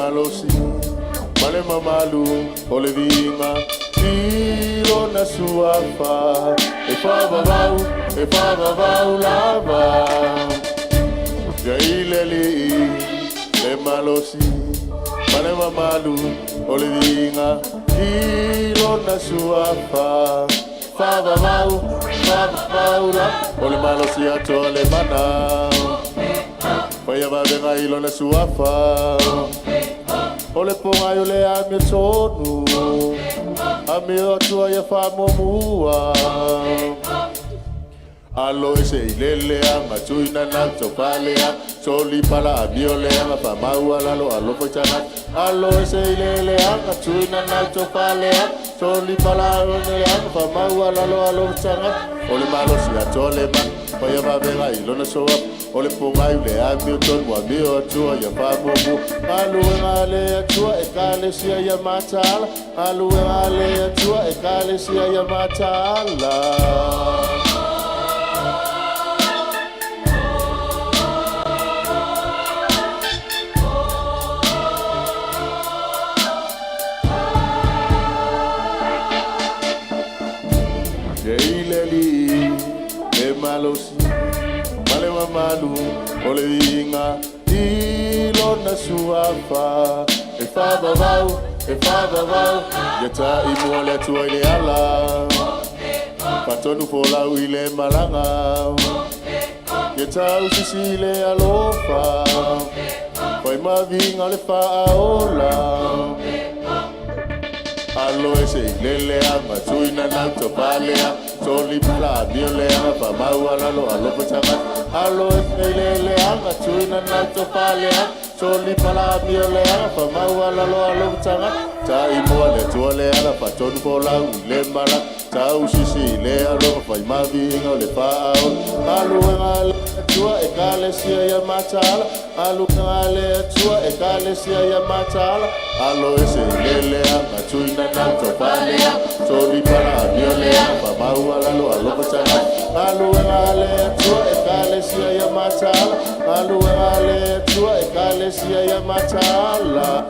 malosi ma le mamalu o le viiga i lona suafa e faavavau e faavavau lava. Ia i le Alii le malosi ma le mamalu o le viiga i lona suafa faavavau faavavau lava. O le malosi atoa le mana faia vavega i lona suafa. O le pogai o le amiotonu amio atua ia faamuamua. Alo ese i le leaga tuina na taufaleaga soli pala amio leaga faamaua lalo alofa i tagata. Alo ese i le leaga tuina na taufaleaga soli pala amio leaga faamaua lalo alofa i tagata. O le malosi atoa le mana faia vavega i lona suafa. O le pogai o le amiotonu amio atua ia faamuamua. Galuega a le Atua Ekalesia ia mataala. Galuega a le Atua Ekalesia ia mataala. Ia i le Alii le malosi ma le mamalu o le viiga i lona suafa e faavavau e faavavau. Ia taimua le Atua i le ala faatonu folau i le malaga. Ia tausisi i le alofa fai maviga o le faaola. Alo ese i le leaga tuina na taufaleaga soli pala amio leaga faamaua lalo alofa i tagata. Alo ese i le leaga tuina na taufaleaga soli pala amio leaga faamaua lalo alofa i tagata. Taimua le Atua le ala faatonu folau i le malaga tausisi i le alofa fai maviiga o le faaola. Galuega a le Atua Ekalesia ia mataala. Galuega a le Atua Ekalesia ia mataala. Alo ese i le leaga tuina na taufaleaga soli pala amio leaga faamaua lalo alofa i tagata. Galuega a le Atua Ekalesia ia mataala. Galuega a le Atua Ekalesia ia mataala.